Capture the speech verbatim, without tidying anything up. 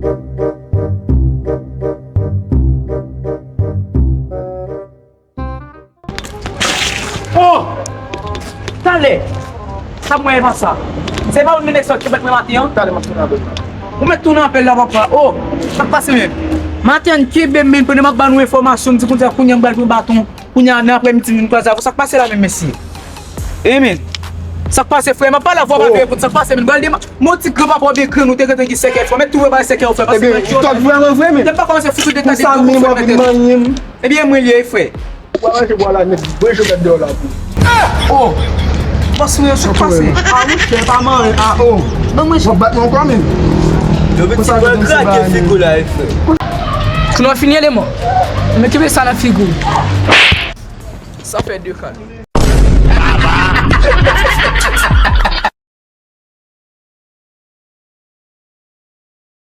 Oh! Talè! Sa mwen e pa sa. Se pa ou nèg sa ki bat mwen maten an? Talè, m ap tounen apèl la. Ou mèt tounen apèl la, papa. Oh! Sa k pase menm? Maten an, kenbe m, men, pandan m ap ba nou enfòmasyon, m di konsa, kounye a m pral pran baton. Kounye a, nan aprèmidi, m vin kwaze avè w. Sa k pase la menm, mesye? E men, sa k pase, frè? M ap pale avè w, pa vin reponn. Sa k pase, men? M pral dema-, men yon ti granpapa w byen grenn, ou te gentan gen sèkèy fò. Mèt tou repare sèkèy w, frè, paske mwen jodi a, m pa kòmanse fout ou detay de granpapa w, frè, mèt. Ebyen, mwen li ye, frè. Ou pa manje bwa la nèt, bwè jogèt deyò la pou. Oh! Bòs mwen, sa k pase? Ah, monchè, pa manje, ah, oh. Ban mwen. W ap bat mwen ankò, men. Yo, pitit, pral krake figi w la, wi, frè. Kounye a w fini, eleman. Men kenbe sa nan figi w. Sa fè de kal.